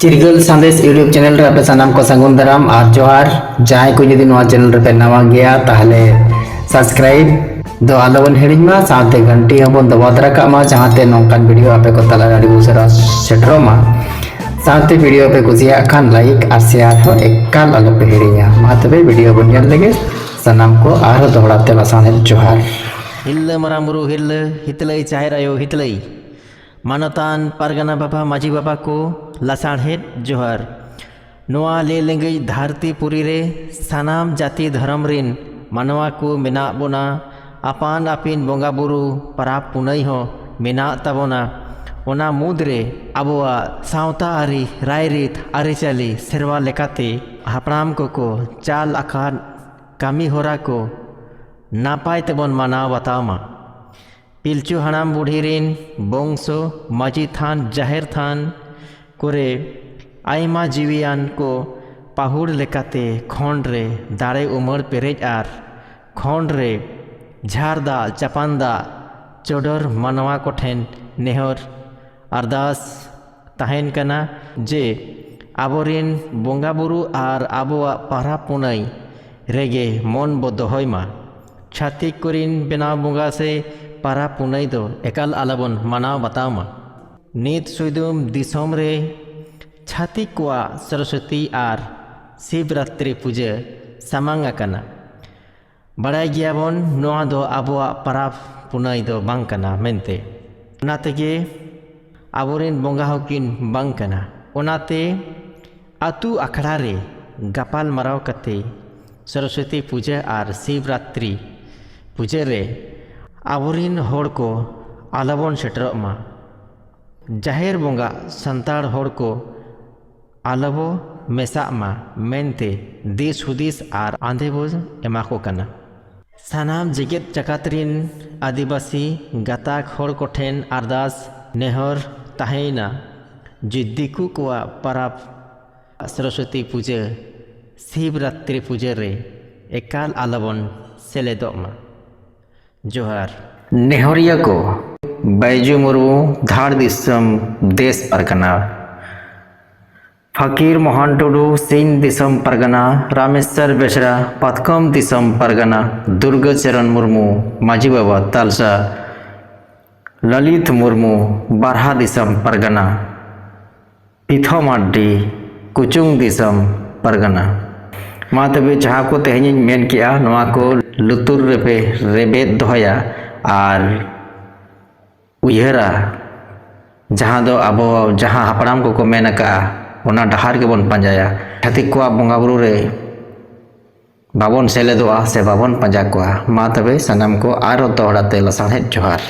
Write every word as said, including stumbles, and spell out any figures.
ᱪᱤᱨᱜᱟᱹᱞ ᱥᱟᱸᱫᱮᱥ YouTube channel ᱨᱮ ᱟᱯᱮ ᱥᱟᱱᱟᱢ ᱠᱚ ᱥᱟᱹᱜᱩᱱ ᱫᱟᱨᱟᱢ ᱟᱨ ᱡᱚᱦᱟᱨ᱾ ᱡᱟᱦᱟᱸᱭ ᱠᱚ ᱡᱩᱫᱤ ᱱᱚᱣᱟ ᱪᱮᱱᱮᱞ ᱨᱮᱯᱮ ᱱᱟᱣᱟ ᱜᱮᱭᱟ, ᱛᱟᱦᱚᱞᱮ ᱥᱟᱵᱥᱠᱨᱟᱭᱤᱵ ᱫᱚ ᱟᱞᱚᱵᱚᱱ ᱦᱤᱲᱤᱧ ᱢᱟ, ᱥᱟᱶᱛᱮ ᱜᱷᱟᱱᱴᱤ ᱦᱚᱸᱵᱚᱱ ᱫᱚᱵᱟᱣ ᱛᱟᱨᱟ ᱠᱟᱜ ᱢᱟ, ᱡᱟᱦᱟᱸᱛᱮ ᱱᱚᱝᱠᱟᱱ ᱵᱷᱤᱰᱤᱭᱳ ᱟᱯᱮ ᱠᱚ ᱛᱟᱞᱟᱨᱮ ᱟᱹᱰᱤ ᱩᱥᱟᱹᱨᱟ ᱥᱮᱴᱮᱨᱚᱜ ᱢᱟ᱾ ᱥᱟᱶᱛᱮ ᱵᱷᱤᱰᱤᱭᱳ ᱯᱮ ᱠᱩᱥᱤᱭᱟᱜ ᱠᱷᱟᱱ ᱞᱟᱭᱤᱠ ᱟᱨ ᱥᱮᱭᱟᱨ ᱦᱚᱸ ᱮᱠᱟᱞ ᱟᱞᱚᱯᱮ ᱦᱤᱲᱤᱧᱟ᱾ ᱢᱟ ᱛᱚᱵᱮ ᱵᱷᱤᱰᱤᱭᱳ ᱵᱚᱱ ᱧᱮᱞ ᱞᱮᱜᱮ ᱥᱟᱱᱟᱢ ᱠᱚ, ᱟᱨᱦᱚᱸ ᱫᱚᱦᱲᱟ ᱛᱮ ᱞᱟᱥᱟᱲᱦᱮᱫ ᱡᱚᱦᱟᱨ᱾ ᱦᱤᱨᱞᱟᱹ ᱢᱟᱨᱟᱝ ᱵᱩᱨᱩ ᱦᱤᱨᱞᱟᱹ, ᱦᱤᱛᱞᱟᱹᱭ ᱡᱟᱦᱮᱨ ᱟᱭᱳ ᱦᱤᱛᱞᱟᱹᱭ, ᱢᱟᱱᱚᱛᱟᱱ ᱯᱟᱨᱜᱟᱱᱟ ᱵᱟᱵᱟ, ᱢᱟᱹᱡᱷᱤ ᱵᱟᱵᱟ ᱠᱚ, ᱞᱟᱥᱟᱲᱦᱮᱫ ᱡᱚᱦᱟᱨ᱾ ᱱᱚᱣᱟ ᱞᱮ ᱞᱮᱸᱜᱮᱡ ᱫᱷᱟᱹᱨᱛᱤ ᱯᱩᱨᱤ ᱨᱮ ᱥᱟᱱᱟᱢ ᱡᱟᱹᱛᱤ ᱫᱷᱚᱨᱚᱢ ᱨᱤᱱ ᱢᱟᱱᱣᱟ ᱠᱚ ᱢᱮᱱᱟᱜ ᱵᱚᱱᱟ᱾ ᱟᱯᱟᱱ ᱟᱹᱯᱤᱱ ᱵᱚᱸᱜᱟ ᱵᱩᱨᱩ, ᱯᱟᱨᱟᱵᱽ ᱯᱩᱱᱟᱹᱭ ᱦᱚᱸ ᱢᱮᱱᱟᱜ ᱛᱟᱵᱚᱱᱟ᱾ ᱚᱱᱟ ᱢᱩᱫᱽᱨᱮ ᱟᱵᱚᱣᱟᱜ ᱥᱟᱶᱛᱟ ᱟᱹᱨᱤ, ᱨᱟᱭᱨᱤᱛ, ᱟᱹᱨᱤᱪᱟᱹᱞᱤ, ᱥᱮᱨᱣᱟ ᱞᱮᱠᱟᱛᱮ ᱦᱟᱯᱲᱟᱢ ᱠᱚᱠᱚ ᱪᱟᱞ ᱟᱠᱟᱫ ᱠᱟᱹᱢᱤ ᱦᱚᱨᱟ ᱠᱚ ᱱᱟᱯᱟᱭ ᱛᱮᱵᱚᱱ ᱢᱟᱱᱟᱣ ᱵᱟᱛᱟᱣ ᱢᱟ᱾ ᱯᱤᱞᱪᱩ ᱦᱟᱲᱟᱢ ᱵᱩᱰᱷᱤ ᱨᱤᱱ ᱵᱚᱝᱥᱚ ᱢᱟᱹᱡᱷᱤ ᱛᱷᱟᱱ, ᱡᱟᱦᱮᱨ ᱛᱷᱟᱱ ᱠᱚᱨᱮ ᱟᱭᱢᱟ ᱡᱤᱣᱤᱭᱟᱱ ᱠᱚ ᱯᱟᱹᱦᱩᱲ ᱞᱮᱠᱟᱛᱮ ᱠᱷᱚᱸᱰ ᱨᱮ ᱫᱟᱲᱮ ᱩᱢᱟᱹᱲ ᱯᱮᱨᱮᱡ ᱟᱨ ᱠᱷᱚᱸᱰ ᱨᱮ ᱡᱷᱟᱨ ᱫᱟᱜ ᱪᱟᱯᱟᱱ ᱫᱟᱜ ᱪᱚᱰᱚᱨ ᱢᱟᱱᱣᱟ ᱠᱚᱴᱷᱮᱱ ᱱᱮᱦᱚᱨ ᱟᱨᱫᱟᱥ ᱛᱟᱦᱮᱱ ᱠᱟᱱᱟ ᱡᱮ ᱟᱵᱚᱨᱤᱱ ᱵᱚᱸᱜᱟ ᱵᱩᱨᱩ ᱟᱨ ᱟᱵᱚᱣᱟᱜ ᱯᱟᱨᱟᱵᱽ ᱯᱩᱱᱟᱹᱭ ᱨᱮᱜᱮ ᱢᱚᱱ ᱵᱚ ᱫᱚᱦᱚᱭ ᱢᱟ᱾ ᱪᱷᱟᱹᱛᱤᱠ ᱠᱚᱨᱤᱱ ᱵᱮᱱᱟᱣ ᱵᱚᱸᱜᱟ ᱥᱮ ᱯᱟᱨᱟᱵᱽ ᱯᱩᱱᱟᱹᱭ ᱫᱚ ᱮᱠᱟᱞ ᱟᱞᱚᱵᱚᱱ ᱢᱟᱱᱟᱣ ᱵᱟᱛᱟᱣ ᱢᱟ᱾ ᱱᱤᱛ ᱥᱩᱭᱫᱩᱢ ᱫᱤᱥᱚᱢ ᱨᱮ ᱪᱷᱟᱹᱛᱤᱠ ᱠᱚᱣᱟᱜ ᱥᱚᱨᱚᱥᱚᱛᱤ ᱟᱨ ᱥᱤᱵᱨᱟᱛᱨᱤ ᱯᱩᱡᱟᱹ ᱥᱟᱢᱟᱝ ᱟᱠᱟᱱᱟ᱾ ᱵᱟᱲᱟᱭ ᱜᱮᱭᱟᱵᱚᱱ ᱱᱚᱣᱟ ᱫᱚ ᱟᱵᱚᱣᱟᱜ ᱯᱟᱨᱟᱵᱽ ᱯᱩᱱᱟᱹᱭ ᱫᱚ ᱵᱟᱝ ᱠᱟᱱᱟ ᱢᱮᱱᱛᱮ᱾ ᱚᱱᱟ ᱛᱮᱜᱮ ᱟᱵᱚᱨᱮᱱ ᱵᱚᱸᱜᱟ ᱦᱚᱸᱠᱤᱱ ᱵᱟᱝ ᱠᱟᱱᱟ᱾ ᱚᱱᱟᱛᱮ ᱟᱹᱛᱩ ᱟᱠᱷᱲᱟ ᱨᱮ ᱜᱟᱯᱟᱞ ᱢᱟᱨᱟᱣ ᱠᱟᱛᱮ ᱥᱚᱨᱚᱥᱚᱛᱤ ᱯᱩᱡᱟᱹ ᱟᱨ ᱥᱤᱵᱨᱟᱛᱨᱤ ᱯᱩᱡᱟᱹ ᱨᱮ ᱟᱵᱚᱨᱮᱱ ᱦᱚᱲ ᱠᱚ ᱟᱞᱚᱵᱚᱱ ᱥᱮᱴᱮᱨᱚᱜ ᱢᱟ᱾ ᱡᱟᱦᱮᱨ ᱵᱚᱸᱜᱟ ᱥᱟᱱᱛᱟᱲ ᱦᱚᱲ ᱠᱚ ᱟᱞᱚᱵᱚ ᱢᱮᱥᱟᱜ ᱢᱟ ᱢᱮᱱᱛᱮ ᱫᱤᱥ ᱦᱩᱫᱤᱥ ᱟᱨ ᱟᱸᱫᱮ ᱵᱚ ᱮᱢᱟ ᱠᱚ ᱠᱟᱱᱟ᱾ ᱥᱟᱱᱟᱢ ᱡᱮᱜᱮᱛ ᱡᱟᱠᱟᱛ ᱨᱤᱱ ᱟᱹᱫᱤᱵᱟᱹᱥᱤ ᱜᱟᱛᱟᱠ ᱦᱚᱲ ᱠᱚᱴᱷᱮᱱ ᱟᱨᱫᱟᱥ ᱱᱮᱦᱚᱨ ᱛᱟᱦᱮᱸᱭᱮᱱᱟ ᱡᱮ ᱫᱤᱠᱩ ᱠᱚᱣᱟᱜ ᱯᱟᱨᱟᱵᱽ ᱥᱚᱨᱚᱥᱚᱛᱤ ᱯᱩᱡᱟᱹ, ᱥᱤᱵᱨᱟᱛᱨᱤ ᱯᱩᱡᱟᱹ ᱨᱮ ᱮᱠᱟᱞ ᱟᱞᱚᱵᱚᱱ ᱥᱮᱞᱮᱫᱚᱜ ᱢᱟ᱾ ᱡᱚᱦᱟᱨ᱾ ᱱᱮᱦᱚᱨᱤᱭᱟᱹ ᱠᱚ, ᱵᱟᱭᱡᱩ ᱢᱩᱨᱢᱩ, ᱫᱷᱟᱲ ᱫᱤᱥᱚᱢ, ᱫᱮᱥ ᱯᱟᱨᱜᱟᱱᱟ᱾ ᱯᱷᱟᱹᱠᱤᱨ ᱢᱳᱦᱚᱱ ᱴᱩᱰᱩ, ᱥᱤᱧ ᱫᱤᱥᱚᱢ ᱯᱟᱨᱜᱟᱱᱟ, ᱨᱟᱢᱮᱥᱣᱚᱨ ᱵᱮᱥᱨᱟ, ᱯᱟᱛᱠᱚᱢ ᱫᱤᱥᱚᱢ ᱯᱟᱨᱜᱟᱱᱟ, ᱫᱩᱨᱜᱟᱹ ᱪᱚᱨᱚᱱ ᱢᱩᱨᱢᱩ, ᱢᱟᱹᱡᱷᱤ ᱵᱟᱵᱟ ᱛᱟᱞᱥᱟ, ᱞᱚᱞᱤᱛ ᱢᱩᱨᱢᱩ, ᱵᱟᱨᱦᱟ ᱫᱤᱥᱚᱢ ᱯᱟᱨᱜᱟᱱᱟ, ᱯᱤᱛᱷᱚ ᱢᱟᱨᱰᱤ, ᱠᱩᱪᱩᱝ ᱫᱤᱥᱚᱢ ᱯᱟᱨᱜᱟᱱᱟ᱾ ᱢᱟ ᱛᱚᱵᱮ, ᱡᱟᱦᱟᱸ ᱠᱚ ᱛᱮᱦᱮᱧᱤᱧ ᱢᱮᱱ ᱠᱮᱜᱼᱟ, ᱱᱚᱣᱟ ᱠᱚ ᱞᱩᱛᱩᱨ ᱨᱮᱯᱮ ᱨᱮᱵᱮᱫ ᱫᱚᱦᱚᱭᱟ ᱟᱨ ᱩᱭᱦᱟᱹᱨᱟ, ᱡᱟᱦᱟᱸ ᱫᱚ ᱟᱵᱚ, ᱡᱟᱦᱟᱸ ᱦᱟᱯᱲᱟᱢ ᱠᱚᱠᱚ ᱢᱮᱱ ᱟᱠᱟᱫᱼᱟ, ᱚᱱᱟ ᱰᱟᱦᱟᱨ ᱜᱮᱵᱚᱱ ᱯᱟᱸᱡᱟᱭᱟ᱾ ᱪᱷᱟᱹᱛᱤᱠ ᱠᱚᱣᱟᱜ ᱵᱚᱸᱜᱟ ᱵᱩᱨᱩ ᱨᱮ ᱵᱟᱵᱚᱱ ᱥᱮᱞᱮᱫᱚᱜᱼᱟ ᱥᱮ ᱵᱟᱵᱚᱱ ᱯᱟᱸᱡᱟ ᱠᱚᱣᱟ᱾ ᱢᱟ ᱛᱚᱵᱮ, ᱥᱟᱱᱟᱢ ᱠᱚ ᱟᱨᱚ ᱫᱚᱦᱲᱟ ᱛᱮ ᱞᱟᱥᱟᱲᱦᱮᱫ ᱡᱚᱦᱟᱨ᱾